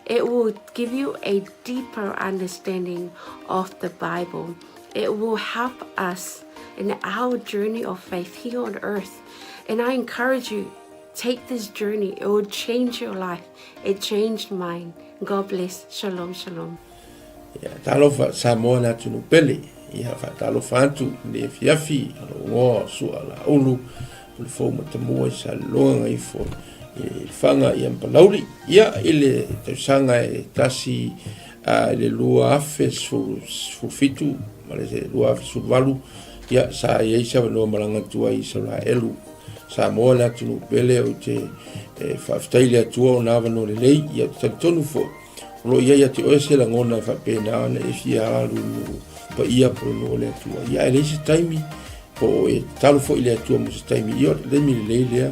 It will give you a deeper understanding of the Bible. It will help us in our journey of faith here on earth. And I encourage you, take this journey. It will change your life. It changed mine. God bless. Shalom, shalom. Ia, talofa Samoa le atunuu pele. Ia, faatalofa atu i le afiafi a lou igoa o Sua Laulu, o le fou matamua i Saleloga Gagaifo i Lefaga ia ma Palauli. Ia, i le tausaga e tasi i le 2017 ma le 2018, ia, sa i ai se avanoa malaga atu ai i Isaraelu. Samoa le atunuu pele, ou te faafetai i le Atua ona avanoa lelei, ia, ou te talitonu foi, O lo o i ai ia te oe se lagona e faapena ona e fia alu i nuu paia po o le nuu o le Atua. Ia, ae leai se taimi, po o e tatalo foi i le Atua mo se taimi. Ia, o le taimi lelei lea,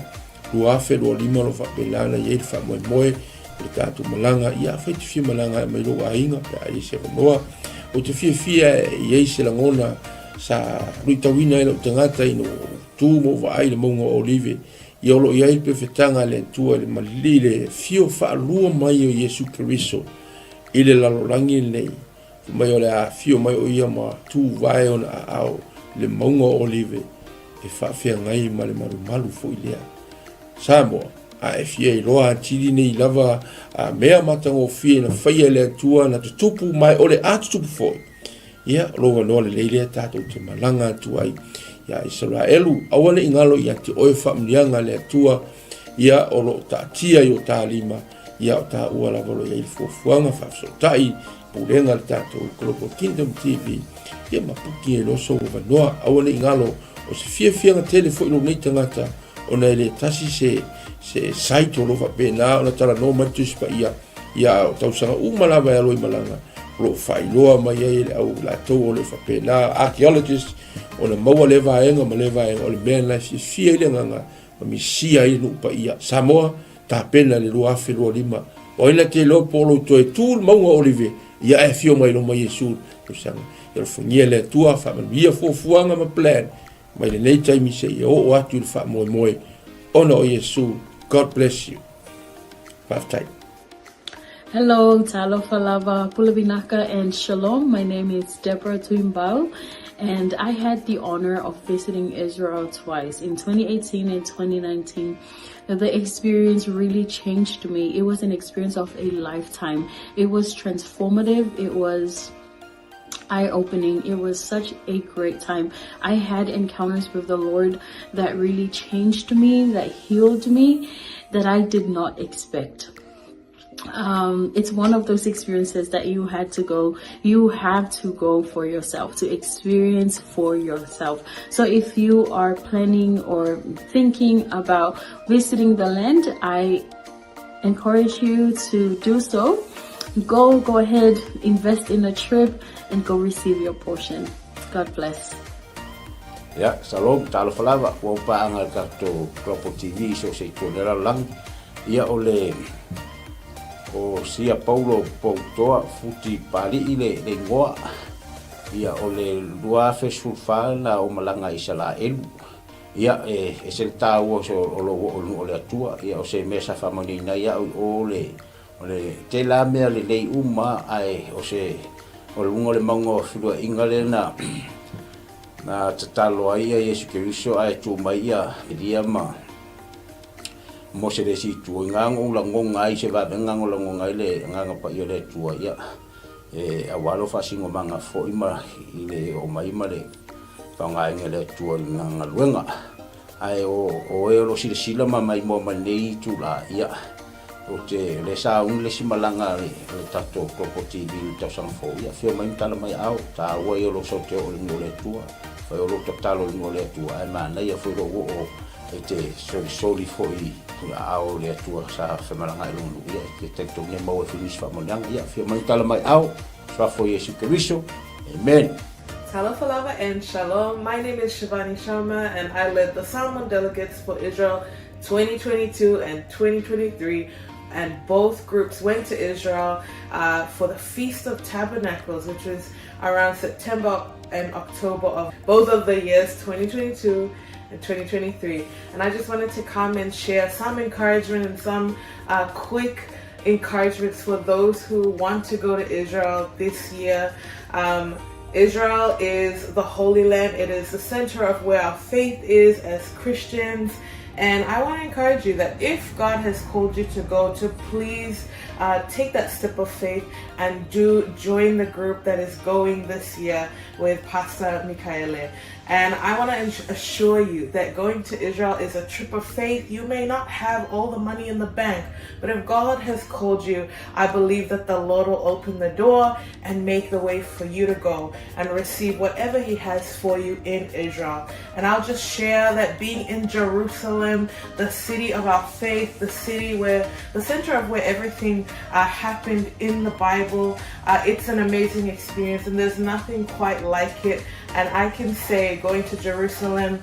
2025 o lo o faapena ona i ai le faamoemoe o le tatou malaga. Ia, afai e te fia malaga e aumai lou aiga pe a i ai se avanoa. Ou te fiafia e i ai se lagona sa luitauina ai lou tagata ina ua ou tu ma ou vaai i le mauga o Olive Ia o lo o i ai le pefetaga a le Atua i le malili, le afio faalua mai o Iesu Keriso. i le lalolagi lenei, fai mai o le a afio mai o ia ma tuvae ona aao i le mauga o Olive e faafeagai ma le malumalu foi lea. Samoa, a e fia iloa atili nei lava a mea matagofie na faia e le Atua na tutupu ma e o le a tutupu foi, ia, o lou avanoa lelei lea tatou te malaga atu ai ia Isaraelu. Aua ne i galo ia te oe faamanuiaga a le Atua, ia o lo o taatia i o ta lima, ia o taua lava o lo o i ai le fuafuaga faafesootai pulega a le tatou Global Kingdom TV, ia ma puki ai loa sou avanoa. Aua ne i galo, o se fiafiaga tele foi lou nei tagata, ona e le tasi se, se site o lo o faapena ona talanoa mai le Tusi Paia, ia o tausaga uma lava e alo i malaga, o lo o faailoa mai ai e le au latou o lo o faapena, archaeologist, ona maua lea vaega ma lea vaega, o le mea lena e fiafia ai le agaga ma misia ai le nuu paia. Samoa, tapena i le 2025. O ai na te iloa po o lou toe tu le mauga o Olive, ia e afio mai loma Iesu i le tausaga. Ia alofagia e le Atua, faamanuia fuafuaga ma plan mai lenei taimi seia oo atu i le faamoemoe ona o Iesu. God bless you. Faafetai. Hello, talofa lava, pule vinaka and shalom. My name is Deborah Tuimbau and I had the honor of visiting Israel twice in 2018 and 2019. The experience really changed me. It was an experience of a lifetime. It was transformative. It was eye-opening. It was such a great time. I had encounters with the Lord that really changed me, that healed me, that I did not expect. It's one of those experiences that you had to go, you have to go for yourself, to experience for yourself. So if you are planning or thinking about visiting the land, I encourage you to do so. Go, go ahead, invest in a trip and go receive your portion. God bless. Ia, shalom, talofa lava, ua paaga le tatou Global TV i so o se itu o le lalolagi. Ia, o le, o Sia Paulo Poutoa Futi Pali'i le, le igoa. Ia, o le 2014 na ou malaga i Isalaelu. Ia, e ese le taua o, o lou oo i luga o le Atua. Ia, o se mea sa faamanuiaina ai au i o le, o le tela mea lelei uma, ae o se, o luga o le mauga o feluaiga lea na, na tatalo ai ia Iesu Keriso ae tu mai ia Elia ma Mose le isi itu. I ngā ou lagoga ai se vavega o lagoga ai le Agaga Paia o le Atua, ia, e aua lou faasinomaga foi ma i le oo mai ma le faaaogaina e le Atua i lana galuega. Ae o o e o lo o silasila ma maimoa mai lenei itula, ia, ou te o lea sa uni le isi malaga a le a le tatou Global TV i le tausaga fou, ia, afio mai ma tala mai aao, taua ia o lou sau te oo i le nuu o le Atua, fai o lou tatalo i le nuu o le Atua, ae manaia foi lou oo e te solisoli foi i aao o le Atua sa femalagaai i lona nuu, ia, e te talitonu e maua ai foi nisi faamanuiaga. Ia, afio mai ma tala mai aao, Suafa o Iesu Keriso. Amen. Talofa lava and shalom. My name is Shivani Sharma and I led the Samoan delegates for Israel 2022 and 2023 and both groups went to Israel for the Feast of Tabernacles, which was around September and October of both of the years 2022 and 2023. And I just wanted to come and share some encouragement and some quick encouragements for those who want to go to Israel this year. Israel is the Holy Land. It is the center of where our faith is as Christians. And I want to encourage you that if God has called you to go, to please take that step of faith and do join the group that is going this year with Pastor Mikaele. And I want to assure you that going to Israel is a trip of faith. You may not have all the money in the bank, but if God has called you, I believe that the Lord will open the door and make the way for you to go and receive whatever He has for you in Israel. And I'll just share that being in Jerusalem, the city of our faith, the city where the center of where everything happened in the Bible, it's an amazing experience, and there's nothing quite like it. And I can say going to Jerusalem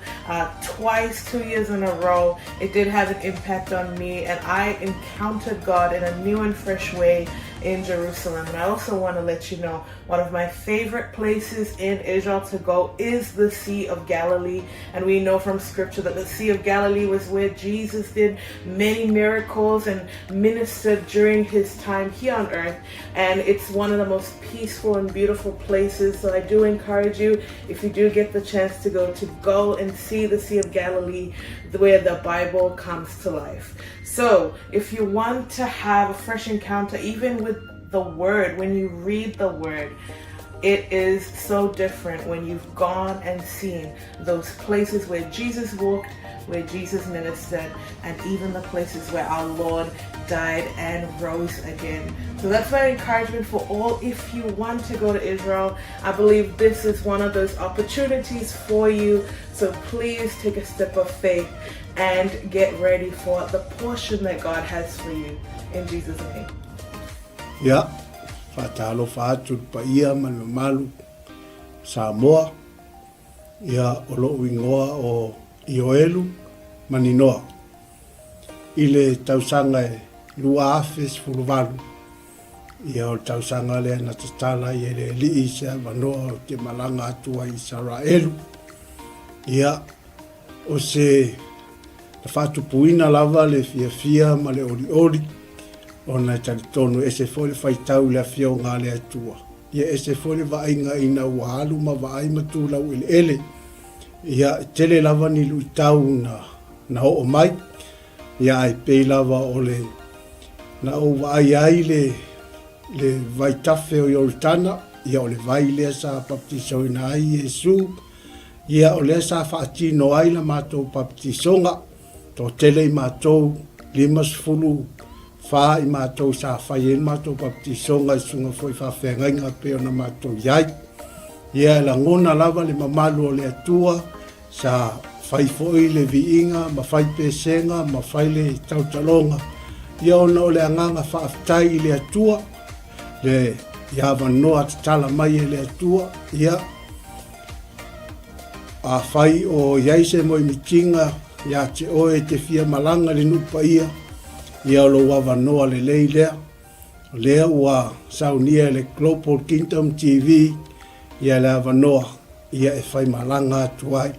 twice, 2 years in a row, it did have an impact on me, and I encountered God in a new and fresh way. in Jerusalem. And I also want to let you know one of my favorite places in Israel to go is the Sea of Galilee. And we know from scripture that the Sea of Galilee was where Jesus did many miracles and ministered during his time here on earth. And it's one of the most peaceful and beautiful places. So I do encourage you, if you do get the chance to go, to go and see the Sea of Galilee where the Bible comes to life. So if you want to have a fresh encounter, even with the Word, when you read the Word, it is so different when you've gone and seen those places where Jesus walked, where Jesus ministered, and even the places where our Lord died and rose again. So that's my encouragement for all. If you want to go to Israel, I believe this is one of those opportunities for you. So please take a step of faith and get ready for the portion that God has for you. In Jesus' name. Ia, faatalofa atu le paia ma le mamalu Samoa, ia o lo'u igoa o Ioelu Maninoa. I le tausaga e 2018, ia o le tausaga lea na tatala ai e le Alii se avanoa ou te malaga atu ai i Isaraelu. Ia, O se na faatupuina lava le fiafia ma le olioli, ona e talitonu ese foi le faitau i le Afioga a le Atua. Ia ese foi le vaaiga ina ua alu ma vaai ma tu laueleele. Ia, e tele lava ni luitau na, na oo mai, ia ae pei lava o le na ou vaai ai le, le vaitafe o Ioritana, ia o le vai lea sa baptisoina ai Iesu, Ia, o lea sa faatino ai la matou papatisoga, toatele i matou, 54 i matou sa fai ai le matou papatisoga i susuga foi faafeagaiga e pei ona matou i ai. Ia, e lagona lava le mamalu o le Atua, sa fai foi le viiga ma fai pesega ma fai le tautaloga, ia ona o le agaga faafetai i le Atua, le i avanoa tatala mai e le Atua, ia, Afai o i ai se moemitiga ia te oe e te fia malaga i le nuu paia, ia o lou avanoa lelei lea. O lea ua saunia e le Global Kingdom TV ia le avanoa ia e fai malaga atu ai.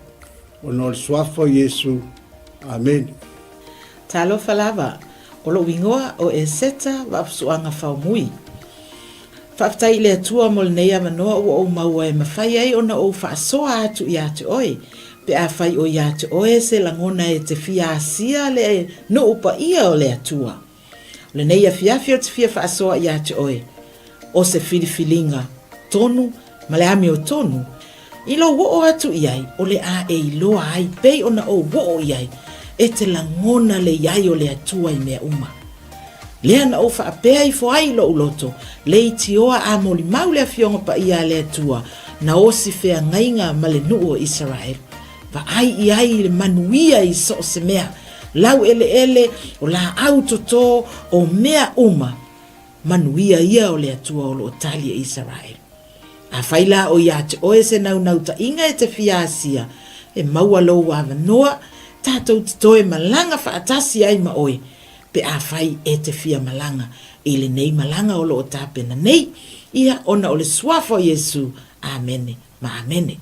Ona o le Suafa o Iesu. Amene. Talofa lava, o lou igoa o Eseta Vaafusuaga Faumui. Faafetai i le Atua mo lenei avanoa ua ou maua e mafai ai ona ou faasoa atu ia te oe, pe afai o ia te oe se lagona e te fia asia le nuu paia o le Atua. O lenei afiafi ou te fia faasoa ia te oe, o se filifiliga tonu ma le amiotonu, i lou oo atu i ai o le a e iloa ai pei ona ou oo i ai, e te lagona le i ai o le Atua i mea uma. Lea na ou faapea ifo ai i lou loto, leitioa a molimau le Afioga Paia a le Atua, na osi feagaiga ma le nuu o Isaraelu. Vaai i ai i le manuia i so o se mea, lau eleele, o laau toto, o mea uma, manuia ia o le Atua o lo o tali e Isaraelu. Afai la o ia te oe se naunautai-ga e te fia asia, e maua lou avanoa, tatou te toe malaga faatasi ai ma oe, pe afai e te fia malaga i lenei malaga o lo o tapena nei, ia ona o le Suafa o Iesu. Amene ma amene.